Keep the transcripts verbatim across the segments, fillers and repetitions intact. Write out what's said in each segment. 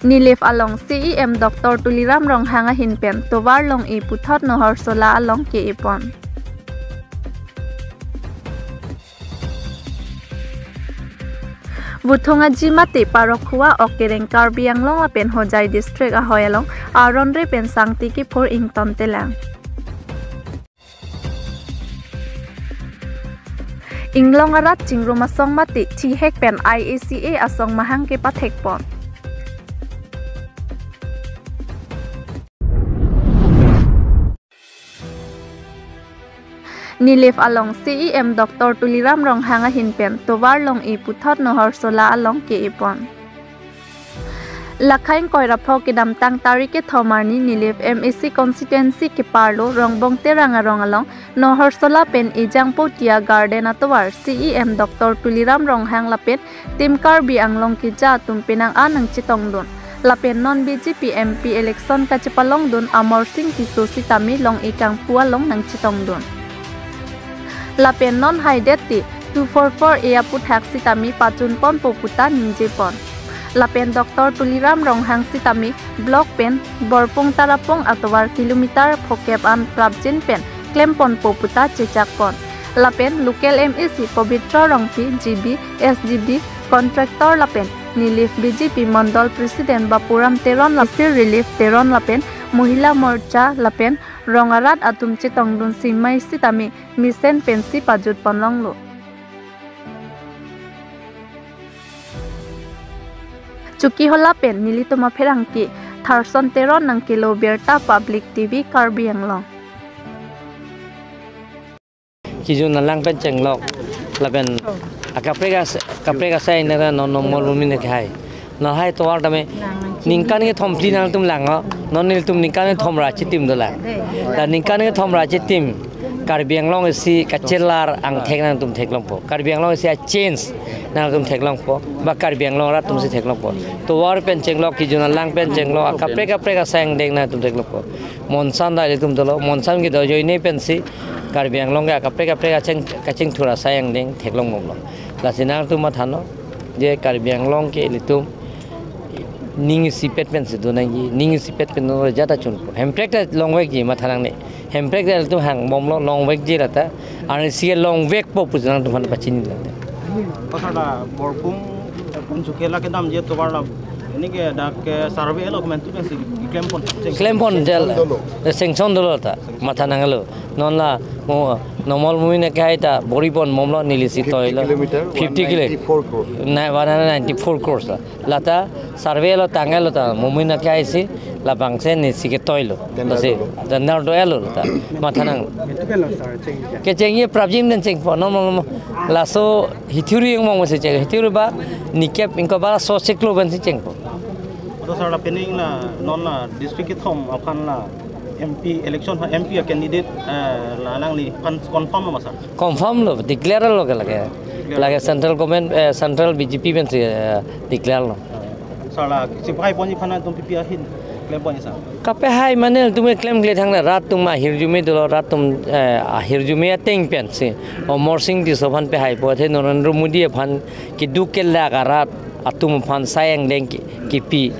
Nilip along C E M Doctor Tuliram Ronghang ahin pen tovar long-e puthot Nohorsola along ke-e pon. Vuthung aji mate parok hua ok kereng Karbi Anglong lapen Hojai district ahoi along aron re pen sangti kiphur ingtontelang. Inglong arat chingrum asong mate thihek pen I A C A asong mahang kepathek pon. Nilip along C E M Doctor Tuliram Ronghang ahin pen tovar long-e puthot Nohorsola along ke-e pon. Lakhai ingkoi ra pho kedamtang tarik kethom arni Nilip M A C constituency keparlo Rongbong Terang arong along Nohorsola pen Ejang Potia Garden atovar C E M Doctor Tuliram Ronghang lapen Team Karbi Anglong keja atum penang an nangchetongdun. Lapen non B J P M P election kachepalongdun Amarsing Tisso sitame long-e kangpu along nangchetongdun. Lapen non haidet te two four four A aputhak sitame pachun ponpo puta ningje pon. Lapen Doctor Tuliram Ronghang sitame block pen Borpung Tarapung atovar kilometer phokep an prapjin pen klem ponpo puta chechak pon. Lapen local M A C Pabitra Rongpi, G B, S G B, contractor lapen Nilip B J P Mondol President Bapuram Teron lapen Relief Teron lapen Mohila Morcha lapen rong arat atum chetongdun simai sitame mesen pensi pajut ponlonglo. Chokihola pen nelitum apherangke Tharson Teron nangkelo birta Public T V Karbi Anglong. Kijun alang pen chenglok lapen akaprek as-, akaprek asai nara non nomol bumi ne khai. Non hai tovar tame ningkan kethom phli nangtum lang ho. Non nelitum ningkan kethom ra chitim dolang. Ta ningkan kethom ra chitim Karbi Anglong isi kachelar angthek nangtum theklongpo. Karbi Anglong isi a-change nangtum theklongpo. Ba Karbi Anglong arat atumsi theklongpo. Tovar pen chenglok, kijun alang pen chenglok, akaprek kaprek asai angdeng nangtum theklongpo. Monsan da ilitum dolo, monsan kedo ajoine pensi Karbi Anglong ke akaprek kaprek kacheng, kachingthur asai angdeng theklong bomlo. Lasi nangtum matha non, je Karbi Anglong ke ilitum ning isipet pensi do nangji, ning isipet pen do jata chunpo. Hemprek ta longvekji matha nangne. Hemprek ta ilitum hang bomlo longvekji lata. Arnisi ke longvekpo pusi nangtum aphan pachini lata. Pasal da Borpung, Borpung Chukela kedam je tovar la. Ini ke dak ke survey lo kemen tu pensi klem pon. Klem pon jal. Sanction dolo ta. Matha nanglo. Non la mo nomol bumi ne khai ta bori pon bomlo neli si toilo. Fifty kilometer, fifty kilo. One ninety-four crore. Na, one hundred ninety-four crores ta. Lata survey lo tanglo ta bumi ne khai si labangsi neli si ketoilo. Tender si dolo. Tender do elo ta. Matha nang. Itu kan lo sir, change ya. Kecheng ye prapjin den chengpo. No, no, no. Laso hithuri yang mong si cheng. Hithuri ba nikep ingko ba so chiklo pensi chengpo. Oto sir la pening la non la district kethom aphan la M P election ha M P a candidate, eh, la nangliphan confirm lo ma sir? Confirm lo, declare lo ke lake. Declare. Lake central government, eh, central B J P pensi, eh, declare lo. Sir la chipai ponji aphan nangtum P P ahin klem ponji sir? Kapehai mane tum klemkle thang na rat atum ahirjume dolo rat atum, eh, ahirjume ateng pensi. Amarsing Tisso aphan pehaipo athe Narendra Modi aphan keduk kelak arat atum aphan sai angdeng ki, kipi.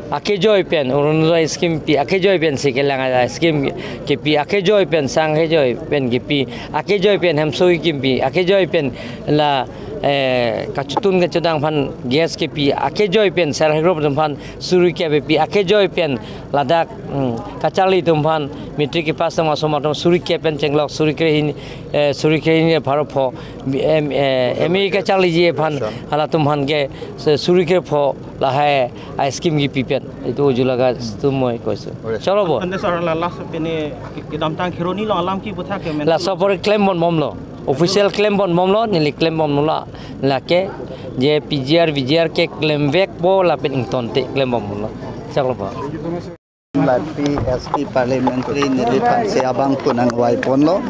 Akejoi pen Orunodoi scheme pi, akejoi pen si kelang a scheme kipi, akejoi pen sang akejoi pen kipi, akejoi pen hemso kipi, akejoi pen la, eh, kachotun kachedang aphan gas kipi, akejoi pen self help group atum aphan suri kep pi, akejoi pen ladak, hmm, kacharli atum aphan matric kepass asomar atum suri kep pen chenglok, suri kre hini, eh, suri kre hini pharo pho, em, eh, M A kacharliji aphan, halatum aphan ke, se-, suri kre pho, lahai a scheme kipi pen. Itu ujulaga tum moi koisu. Cholo bo. Ante sir la last pene kedamtang Kheroni lo alam kipu thak ke men. Laso apor klem pon bomlo. Official klem pon bomlo, neli klem pon bomlo. Lake je P G R, V G R ke klemvekpo lapen ingtonte klem pon bomlo. Choklo bo. Lapi S P parliamentary neliphan si abang pu nangvai ponlo.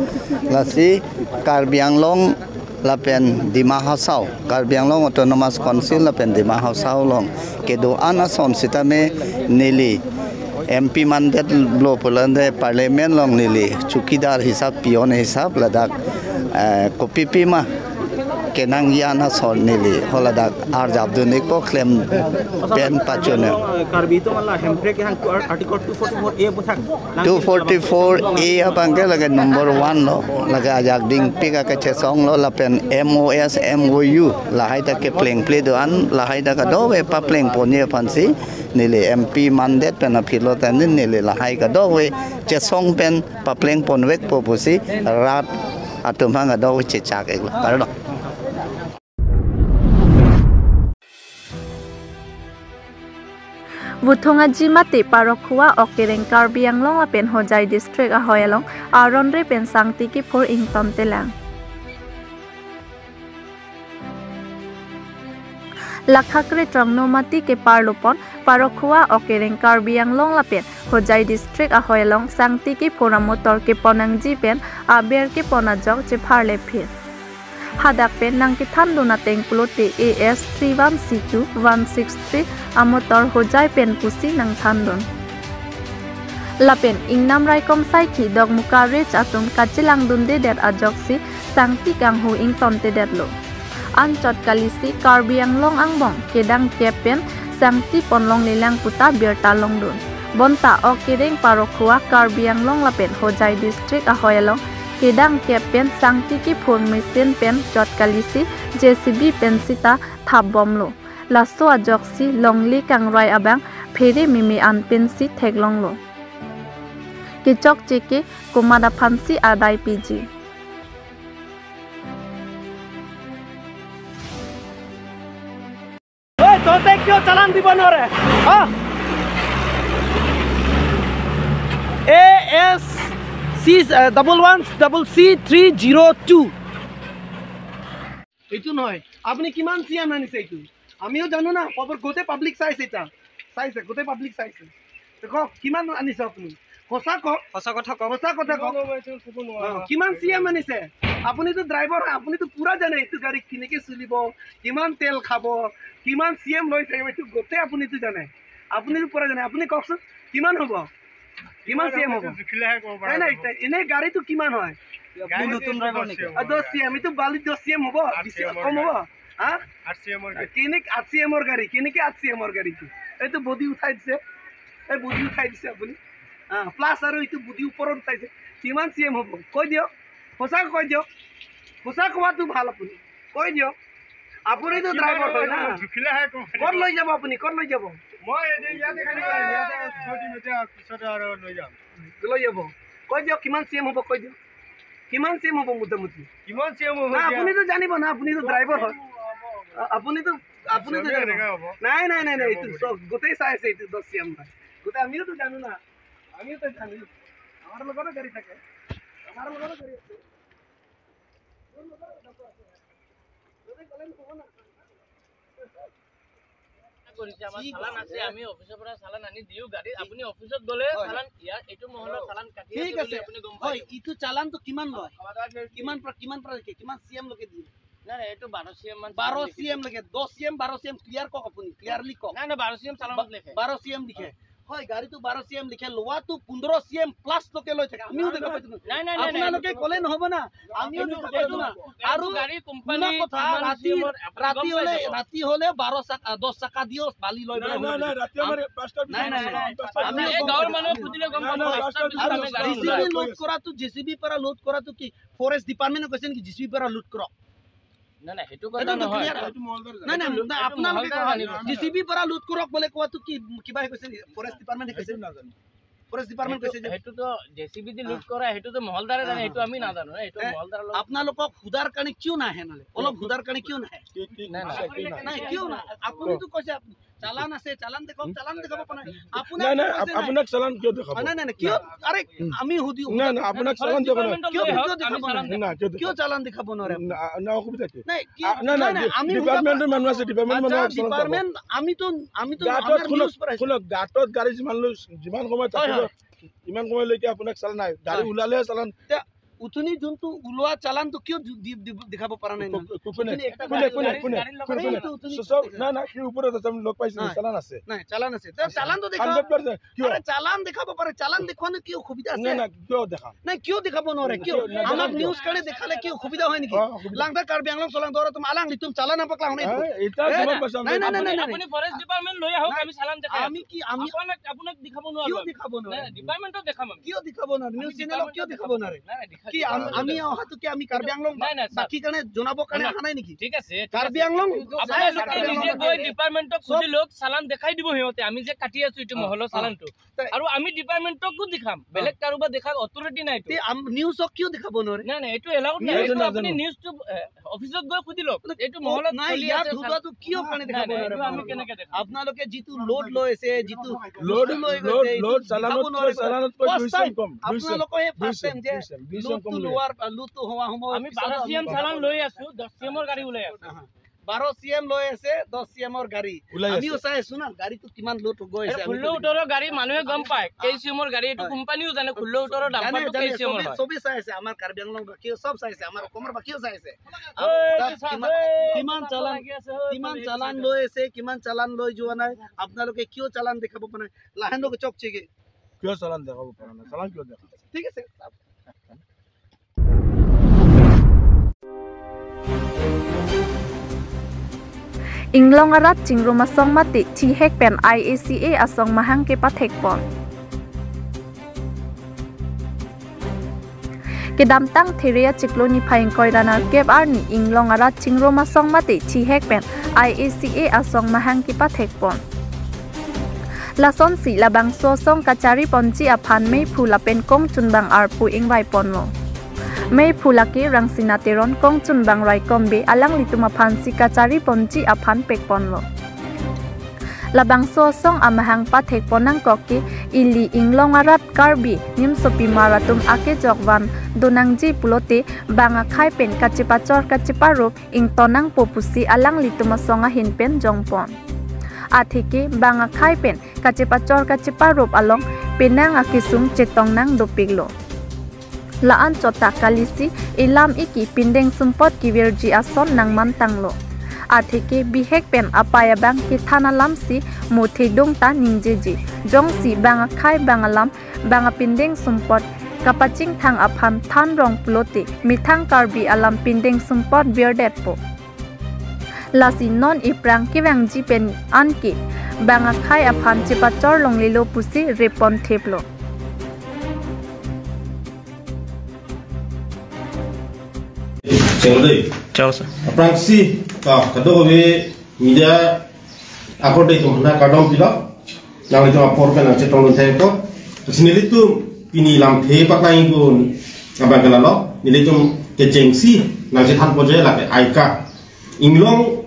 Lasi Karbi Anglong lapen Dima Hasao, Karbi Anglong Autonomous Council lapen Dima Hasao along kedo-an ason sitame neli M P mandate lo pulande parliament along neli chowkidar hisap, peon hisap ladak, eh, kopi pima Kenangji an asor neli holadak arjap dun-ikpo klem pen pachun-e. Karbi atum ala Hemprek kehang article two forty-four A aputhak. Two forty-four A abangke lake number one lo, lake ajak dingpik akechesong lo, lapen M O S, M O U, lahai ta keplengple do-an, lahai ta kadokave paplengponji aphansi neli M P mandet pen aphi lo tangte neli lahai kadokave chesong pen paplengponvekpo pusi rat atum aphan kadokave chechak-iklo. Kardom. Vuthung aji mate Parokhuwa, Okereng Karbi Anglong lapen Hojai district ahoi along aron re pen sangti kiphur ingtontelang. Lakha kre trongno mati keparlopon Parokhuwa, Okereng Karbi Anglong lapen Hojai district ahoi along sangti kiphur amotor keponangji pen aber kepon ajok chepharle phin. Hadak pen nangkethandun ateng pulote A S three one C two one six three amotor Hojai pen pusi nangthandun. Lapen ingnam raikom saikhi dokmoka rich atum kachelangdundedet ajoksi sangti kanghu ingtontedetlo. Anchot kalisi Karbi Anglong angbong kedang kep pen sangti ponlonglelang puta birta longdun. Bonta Okereng Parokhuwa, Karbi Anglong lapen Hojai district ahoi along kedang kep pen sangti kiphur machine pen chot kalisi J C B pen sita thapbomlo. Laso ajoksi longle kangrai abang phere meme an pensi theklonglo. Kechokche ke komat aphansi adai piji. ওই, তোতে কিয় চালান দিব নোৱাৰে? হা? A S C, A, double one double C three zero' two. এইটো নহয়। আপুনি কিমান চি এম আনিছে এইটো? আমিও জানো না, খবৰ গোটেই পাব্লিক চাইছে এতিয়া। চাইছে, গোটেই পাব্লিক চাইছে। তে কওক, কিমান আনিছে আপুনি? সঁচা কওক। সঁচা কথা কওক। সঁচা কথা কওক। কিমান হ'ব এইটো ক'ব নোৱাৰো। অ, কিমান চি এম আনিছে? আপুনিতো ড্ৰাইভাৰ হয়, আপুনিতো পুৰা জানে এইটো গাড়ী কেনেকে চলিব, কিমান তেল খাব, কিমান চি এম লৈ থাকিব, এইটো গোটেই আপুনিতো জানে। আপুনিতো পুৰা জানে। আপুনি কওকচোন, কিমান হ'ব? কিমান চি এম হ'ব? জুখিলেহে ক'ব পৰা নাই, নাই, যাব। তে-, এনেই গাড়ীটো কিমান হয়? আপুনি গাড়ীটো নতুন ড্ৰাইভাৰ নেকি? দহ চি এম। অ, দহ চি এম। এইটো বালি দহ চি এম হ'ব? আঠ বেছি চি এমৰ কম হ'ব? গাড়ী। হা? আঠ চি এমৰ গাড়ী। কেনেকে আঠ চি এমৰ গাড়ী? কেনেকে আঠ চি এমৰ গাড়ীটো? এইটো বডি উঠাই দিছে। এই বডি উঠাই দিছে আপুনি। হা, প্লাছ আৰু এইটো বডি ওপৰত উঠাইছে। কিমান চি এম হ'ব? কৈ দিয়ক। সঁচা কৈ দিয়ক। সঁচা কোৱাটো ভাল আপুনি। কৈ দিয়ক। আপুনিতো কিমান ড্ৰাইভাৰ হয় না? জুখিলেহে ক'ব পাৰিব। ক'ত লৈ যাব আপুনি? ক'ত লৈ যাব? মই এতিয়া ইয়াতে খালি ইয়াতে থৈ দিম, এতিয়া পিছত আৰু লৈ যাম। লৈ যাব। কৈ দিয়ক, কিমান চি এম হ'ব কৈ দিয়ক। কিমান চি এম হ'ব মোটামুটি? কিমান চি এম হ'ব না, এতিয়া? আপুনিতো জানিব না, আপুনিতো ড্ৰাইভাৰ হয়। আ-, আপুনিতো, আপুনিতো চবেই জানিব। এনেকা হ'ব। নাই, নাই, নাই, নাই, এইটো চব গোটেই চাই আছে, এইটো দহ চি এম হয়। গোটেই আমিওতো জানো না, আমিওতো জানো। আমাৰ লগতো গাড়ী থাকে, আমাৰ লগতো গাড়ী আছে। কৰিছে, আমাৰ চালান আছে, আমি অফিচৰ পৰা চালান আনি দিওঁ গাড়ীত। আপুনি অফিচত গ'লে হয়। চালান ইয়াৰ এইটো মহলৰ চালান কাটি ঠিক আছে বুলি আছে। আপুনি গম পাই হয়, যাব। এইটো চালানটো কিমান লয়? আমাৰ তাত কিমান পৰা, কিমান পৰা লিখে? কিমান চি এম লৈকে দিয়ে? নাই, নাই, এইটো বাৰ চি এম মান বাৰ চি এম লৈকে, দহ চি এম, বাৰ চি এম ক্লিয়াৰ কওক আপুনি, ক্লিয়াৰলি কওক। নাই, নাই, বাৰ চি এম চালান বা-, লিখে। বাৰ চি এম লিখে। হয়। হয়, গাড়ীটো বাৰ চি এম লিখে, লোৱাটো পোন্ধৰ চি এম প্লাছ লৈকে লৈ থাকে। আমিও নাই, দেখা নাই, পাইছো। নাই, নাই, নাই, নাই, আপোনালোকে এইটো ক'লে নহ'ব না। আমিও এইটো, দেখা পাইছো এইটো, না। এইটো আৰু গাড়ী কোম্পানী শুনা কথা, কিমান ৰাতি, চি এমৰ আপুনি ৰাতি গম হ'লে, পাই যাব। ৰাতি হ'লে বাৰ চাকা, দহ চাকা দিও বালি লয় নাই, বোলে নাই, শুনিছো। নাই, ৰাতি আমাৰ আম-, প্লাষ্টাৰ নাই, নাই, বিছাৰি নাই। আছে, প্লাষ্টাৰ আমি বিছাৰি এই গাঁৱৰ আছে। মানুহে খুজিলে গম নাই, পাব, নাই, প্লাষ্টাৰ প্লাষ্টাৰ বিছাৰি বিছাৰি আছে। আছে। জে চি বি লৈ লোড কৰাটো, জে চি বিৰ পৰা লোড কৰক। ফৰেষ্ট ডিপাৰ্টমেণ্টে কৈছে নেকি জে চি বিৰ পৰা লোড কৰক? নাই, নাই, সেইটো কথা এইটোতো নহয়। ক্লিয়াৰ। এইটো মহলদাৰ নাই, নাই, এইটো নাই, এইটো আপোনালোকে মহলদাৰ কওক। জানিব। জে চি বিৰ পৰা লোড কৰক বোলে কোৱাটো কি, কিবাহে কৈছে নেকি? ফৰেষ্ট ডিপাৰ্টমেণ্টে কৈছে? এইটো নাজানো। ফৰেষ্ট ডিপাৰ্টমেণ্ট সেইটো, কৈছে যে সেইটো তো জে চি বি দি লোড আ। কৰা, সেইটো তো মহলদাৰে জানে, আ, সেইটো আমি আ। নাজানো না, সেইটো এ, মহলদাৰৰ লগত আপোনালোকক সোধাৰ কাৰণে কিয় নাহে নহ'লে? অলপ সোধাৰ কাৰণে কিয় নাহে? কি, কি, নাই, নাই। কি, কি, নাই, কিয় নাহে? আপুনিতো কৈছে আপুনি চালান আছে, চালান দেখাওক, চালান দেখাব পৰা নাই। আপোনাক নাই, নাই, কৈছে আপ-, নাই। আপোনাক চালান কিয় দেখাব? আ, নাই, নাই, নাই, কিয়? নাই। আৰে, উম। আমি সুধি, নাই, নাই, আপোনাক আপোনাক চালান কিয় দেখাব? ডিপাৰ্টমেণ্টত কিয়, লৈ আহক, কিয় আমি দেখাব চালান নাই? দেখাম। কিয় চালান দেখাব নোৱাৰে? না, না, অসুবিধা কি? নাই, কিয়? আ, নাই, নাই, নাই, নাই, ডি-, আমি সোধা ডিপাৰ্টমেণ্টৰ মানুহ আছে, ডিপাৰ্টমেণ্টৰ আচ্ছা, মানুহে চালান দেখাব। ডিপাৰ্টমেণ্ট, আমিতো, আমিতো গাঁতত আমাৰ শুনক, নিউজ পৰা আহিছে। শুনক, গাঁতত গাড়ী যিমান লৈ, যিমান সময় থাকিব, হয়, হয়। ইমান সময়লৈকে আপোনাক চালান নাই। গাড়ী অ। ওলালেহে চালান। তে-, উঠনি যোনটো ওলোৱা চালানটো কিয় দি- দি- দি- দেখাব পৰা নাই? কো- কো- কোনে? উঠনি একটা কোনে? কোনে? গাড়ী- কোনে? গাড়ীৰ লগত কোনে? কোনে? এইটো উঠনি চ- চ- না, না, সি ওপৰত আছে, আমি লগ পাইছিলো, নাই। চালান আছে। নাই, চালান আছে। তে হাণ্ড্ৰেড চালানটো দেখাওক। পাৰ্চেণ্ট। কিয়? আৰে, চালান দেখাব পাৰে, চালান দেখুৱালে কি অসুবিধা আছে? নাই, নাই, কিয় দেখাম? নাই, কিয় দেখাব নোৱাৰে? কিয়? কিয়? নাই, আমাক দেখাম কিয়? নিউজ কাৰণে দেখালে কি অসুবিধা হয় নেকি? অ, অসুবিধা। লাংটা কাৰ্বি আংলং চলাং দৰা তুম আলাং লিটুম চালান আপাক লাং নে? এ, এটা এ, তোমাক নাই, বাচাম নাই, নাই, নাই, নাই, নাই, নাই। আপুনি ফৰেষ্ট ডিপাৰ্টমেণ্ট লৈ আহক, নাই, আমি চালান দেখাই আমি দিম। কি, আমি আপোনাক, আপোনাক দেখাব নোৱাৰো। কিয় দেখাব নোৱাৰে? নাই, ডিপাৰ্টমেণ্টত দেখাম আমি। কিয় দেখাব নোৱাৰে? নিউজ আমি চেনেলত কিয় ডিপাৰ্টমেণ্টত দেখাব দেখাম। নোৱাৰে? নাই, নাই, দেখাই কি দিম। আম- আমি অহাটো কি আমি কাৰ্বি আংলং নাই, নাই, ছাৰ। বাকী কাৰণে জনাব কাৰণে নাই, অহা নাই নেকি? ঠিক আছে, ঠিক কাৰ্বি আছে। আংলং আপোনালোকে চাই আছে, কাৰ্বি নিজে আংলং গৈ আছে। ডিপাৰ্টমেণ্টক চব সুধি লওক, চালান দেখাই দিব সিহঁতে। আমি যে কাটি আছো এইটো অ, মহলৰ অ। চালানটো। তাই আৰু আমি ডিপাৰ্টমেণ্টকো দেখাম, অ। বেলেগ কাৰোবাৰ দেখাৰ অথৰিটি নাই তো। তে আম- নিউজক কিয় দেখাব নোৱাৰে? নাই, নাই, এইটো এলাউড নাই। নিউজ এইটো নাজানো। আপুনি নিউজটো, এ, অফিচত গৈ সুধি লওক। মানে, এইটো অ, মহলত নাই, চলি ইয়াত আছে, সোধোৱাটো কিয় কাৰণে নাই, দেখাব নাই, নোৱাৰে এইটো আমি আপোনালোকে? কেনেকে দেখাম? আপোনালোকে যিটো লোড লৈ আছে, যিটো লোড, বস্তু লৈ লোড, গৈছে, এইটো লোড, দেখাব চালানতকৈ, নোৱাৰে। চালানতকৈ ফাৰ্ষ্ট দুই চেম টাইম। কম, দুই আপোনালোকে চেম। ফাৰ্ষ্ট দুই টাইম চেম, যে দুই চেম, দুই চেম লোডটো কম লৈ। লোৱাৰ, লোডটো হোৱা সময় আমি পিছত বাৰ চি এম আমি চালান লৈ আছো, দহ চি এমৰ গাড়ী ওলাই আছে। হা, হা। বাৰ চি এম লৈ আছে, দহ চি এমৰ গাড়ী। ওলাই আমিও আছে। চাই আছো না, গাড়ীটো কিমান লোড গৈ আছে, আৰে, আমি ষোল্ল সোতৰ গাড়ী মানুহে গম পায়, হয়। কেই চি এমৰ গাড়ী, এইটো হয়। কোম্পানীও জানে, ষোল্ল সোতৰ জানে, ডাম্পাৰটো জানে, কেই চি এমৰ চবেই, হয়। চবেই চাই আছে, আমাৰ কাৰ্বি আংলং বাসীয়েও চব চাই আছে, আমাৰ অসমৰ বাসীয়েও চাই আছে। আৰু ঐ, তাত এইটো চাওক, কিমান, ঐ, কিমান চালান, লাগি আছে, ঐ, কিমান এইফালে চালান এইটো লৈ আছে, কিমান চালান লৈ যোৱা নাই, আপোনালোকে কিয় চালান দেখাব পৰা নাই? লাহে নকৈ চক চেকে। কিয় চালান দেখাব পৰা নাই? চালান কিয় দেখাব? ঠিক আছে। Inglong arat chingrum asong mate thihek pen I A C A asong mahang kepathek pon. Kedamtang There achiklo niphai ingkoi ra nerkep arni Inglong arat chingrum asong mate thihek pen I A C A asong mahang kepathek pon. Lasonsi labangso asong kachari ponji aphan meiphu lapen kongchunbang arpu ingvai ponlo. Meiphu lake Rangsina Teron, kongchunbang Raikom Bey, alanglitum aphansi kachari ponji aphan pek ponlo. Labangso asong amahang pathek pon nangkok ke ili Inglong arat Karbi nimsopimar atum akejok van do nangji pulote bang akhei pen kachepachor kacheparup ington nangpo pusi alanglitum asong ahin pen jongpon. Atheke bang akhei pen kachepachor kacheparup along penang akesung chetong nang dopiklo. La-an chot ta kalisi ilam iki pindeng sumpot kevirji ason nangmantanglo. Atheke bihek pen apei abang kethan alamsi mo thedung ta ningjeji. Jongsi bang akhei bang alam bang apindeng sumpot kapachingthang aphan than rong pulote methang Karbi alam pindeng sumpot virdetpo. Lasi non iphrang kevangji pen anke bang akhei aphan chepachor longlelo pusi repon theplo. Chenglo dei. Chao, sir. Aphrangsi, ka, kadokave media akorte atum aphan kardom pilo. Nanglitum apor pen nangchetong lun thekpo. Lasi nelitum pini lamthe paklang ingkun abang ke lalo. Nelitum kechengsi nangchethanpo je lake aika. Inglong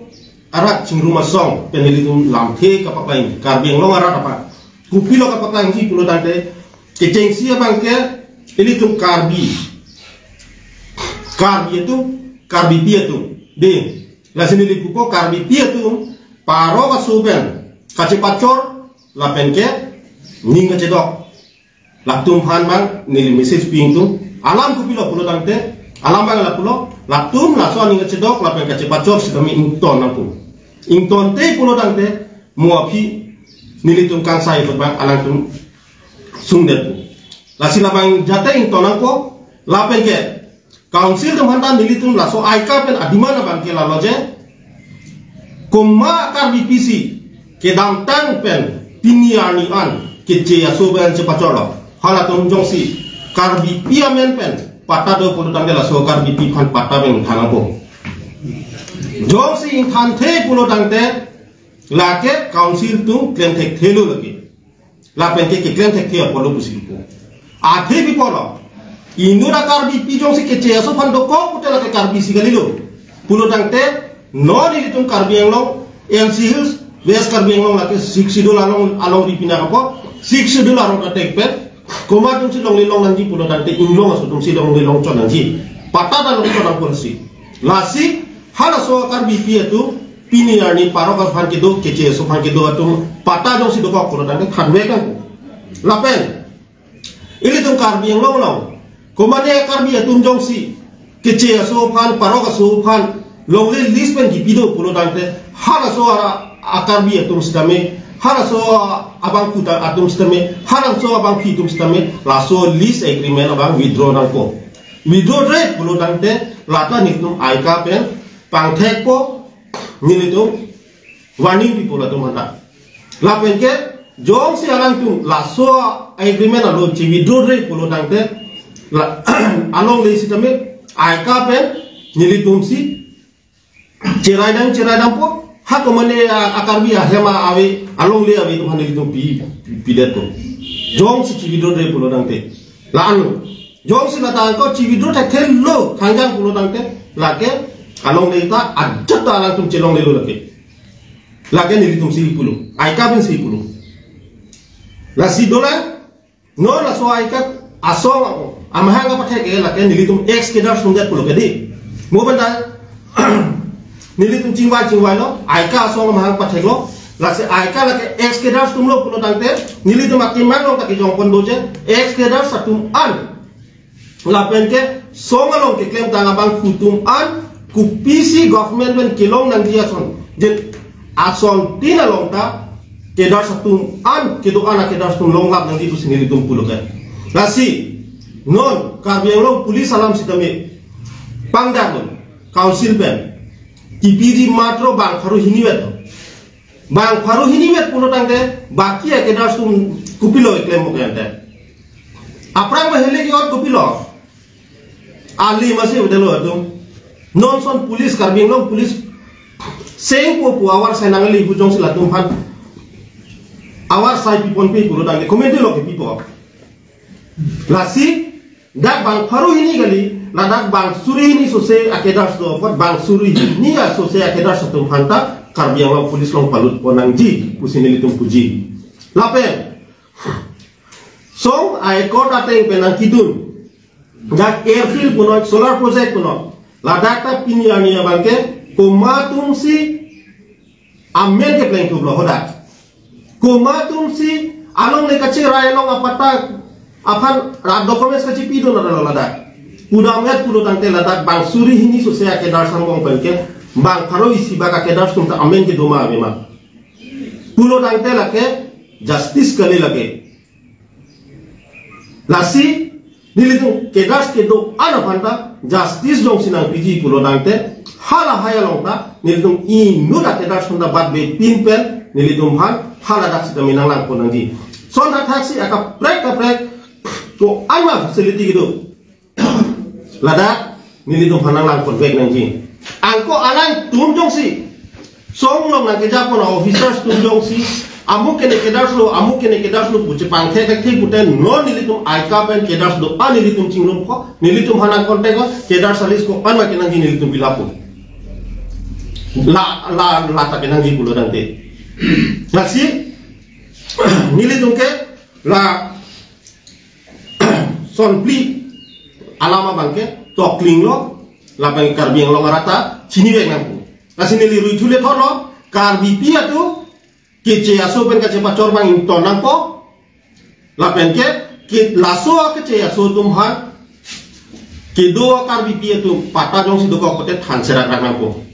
arat chingrum asong pen nelitum lamthe kapaklang, Karbi Anglong arat aphan. Kopilo kapaklangji pulo tangte kechengsi abang ke ilitum Karbi. Karbi atum, Karbipi atum. Dei, lasi neli pupo Karbipi atum, parok aso pen kachepachor lapen ke ning kachedok. Latum aphan abang neli message pi ingtung. Alam kopilo pulo tangte, alam abang lapulo, latum laso aning kachedok lapen kachepachor sitame ington nangpo. Ingtonte pulo tangte, mo aphi nelitum kangsai abang alangtum sungdetpo. Lasi labang jate ington nangpo, lapen ke Council atum aphan ta nelitum laso aika pen adiman abang ke lalo je. Komat Karbipi si kedamtang pen pini arni an keche aso pen chepachorlo. Halatum jongsi Karbipi amen pen patta do pulo tangte laso Karbipi aphan patta pen ingthan nangpo. Jongsi ingthanthe pulo tangte lake Council atum klem thekthelo lake. Lapen ke keklem thekthe apotlo pusi pupo. Athe pi pulo. Inut aKarbipi jongsi keche aso aphan dokok pute lake Karbi si kalilo. Pulo tangte non ilitum Karbi Anglong, N C Hills, West Karbi Anglong lake Sixth Schedule along, alongri pini apot. Sixth Schedule arong atek pen. Komat atumsi longle long nangji pulo tangte Inglong aso atumsi longle long chot nangji. Patta ta long chot nangpo lasi. Lasi halaso Karbipi atum pini arni parok aphan kedo, keche aso aphan kedo atum patta jongsi dokok pulo tangte thanvek nangpo. Lapen ilitum Karbi Anglong along Komatne Karbi atum jongsi keche aso aphan, parok aso aphan longle list pen kipi do pulo tangte, halaso ara a-Karbi atum sitame, halaso abangphu ta atum sitame, halaso abangpi atum sitame, laso lease agreement abang withdraw nangpo. Withdraw-re pulo tangte, lata nelitum IACA pen pangthekpo, nelitum warning pipo latum aphanta. Lapen ke jongsi alangtum laso agreement along chi-withdraw-re pulo tangte, la alongle sitame IACA pen nelitumsi cherai dam, cherai dampo. Ha komatne a, a-Karbi ahem ave, alongle ave atum aphan nelitum pi, pi, pidetpo. Jongsi chi-withdraw-re pulo tangte. La-an lo. Jongsi lata angko chi-withdraw thekthe lo thangjang pulo tangte, lake alongle ta ajat ta alangtum chelonglelo lake. Lake nelitumsi pulo. IACA pensi pulo. Lasi dolang, non laso IACA asong amahang kapathek ke lake nelitum ex-cadres atum det pulo ke dei. Mo penta nelitum chingvai chingvailo, IACA asong amahang patheklo. Lasi IACA lake ex-cadres atum lo pulo tangte, nelitum akemang along ta kejongpon doji, ex-cadres atum an. Lapen ke song along keklemtang abangphu atum an, kopisi government pen kelong nangji ason, jen asontin along ta cadres atum an, kedo-an a-cadres atum longlap nangji pusi nelitum pulo ke. Lasi non Karbi Anglong Police alam sitame pangdang non council pen kipiji matro bang pharo hini vet. Bang pharo hini vet pulo tangte, baki a-cadres atum kopilo keklem mo ke ante. Aphrang ba hele ke-ot kopilo. Ali masi udah lo atum. Non son police, Karbi Anglong police seng po pu awarsai nangli pu jongsi latum aphan awarsai pipon pe pulo tangte, comment lo kepipo. Lasi dak bang pharo hini kali, ladak bang suri hini sose a-cadres do apot, bang suri hini a sose a-cadres atum aphanta Karbi Anglong police along palutpon nangji pusi nelitum puji. Lapen song a-accord ateng pen nangkidun, dak airfield punoi, solar project punoi, ladak ta pini arni abangke komat atumsi amen keplengthuplo hadak. Komat atumsi alongle kacherai along apatta aphan rat documents kachipi do nara lo ladak. Pudam et pulo tangte ladak bang suri hini sose a-cadres angbong pen ke bang pharo isi bak a-cadres atum ta amen kedo ma ave ma pulo tangte lake justice kali lake. Lasi nelitum cadres kedo-an aphanta justice jongsi nangpiji pulo tangte, halahai along ta nelitum inut a-cadres aphanta bat bepin pen nelitum aphan haladak sitame nanglangpon nangji. Son thakthak si akaprek kaprek ko-an ma facility kedo, ladak nelitum aphan nanglangpon vek nangji. Angko alangtum jongsi song along nangkejapon a-officers atum jongsi amu kene cadres lo, amu kene cadres lo pu chepangthek thekthe pute, non nelitum IACA pen cadres do-an nelitum chinglumpo, nelitum aphan nang-contact-o, cadres a-list ko-an ma kenangji nelitum pilappo. La, la, lata kenangji pulo tangte. Lasi nelitum ke la son phli alam abangke tokling lo, lapen Karbi Anglong arat ta chini vek nangpo. Lasi neli ruithu le thorlo, Karbipi atum keche aso pen kachepachor abang ington nangpo. Lapen ke, ke laso keche aso atum aphan kedo Karbipi atum patta jongsi dokok pute than serak rak nangpo.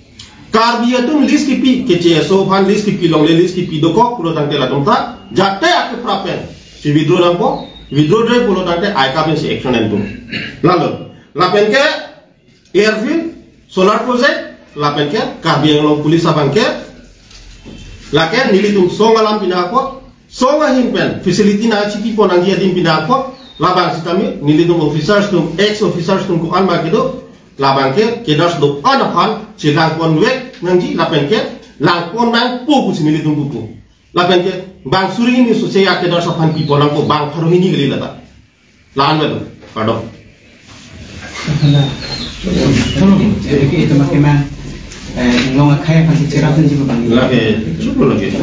Karbi atum list kipi, keche aso aphan list kipi, longle list kipi dokok pulo tangte latum ta jate akeprap pen si withdraw nangpo, withdraw-re pulo tangte IACA pensi action enpo. Lalo, lapen ke airfield, solar project, lapen ke Karbi Anglong police abangke, lake nelitum song alam pina apot, song ahin pen facility nangchipipon nangji adim pina apot, labang sitame nelitum officers atum, ex-officers atum ko-an ma kedo, labangke cadres do-an aphan chelangpon vek nangji, lapen ke langpon nangpo pusi nelitum pupo. Lapen ke bang suri hini sose a-cadres aphan pipon nangpo, bang pharo hini kali lata. La-an lo, pardon. Hala. Tolong, jadi ke itu makin mah, eh, Anglong akhai aphan si cherap dan juga bang. Lake, cukup lake.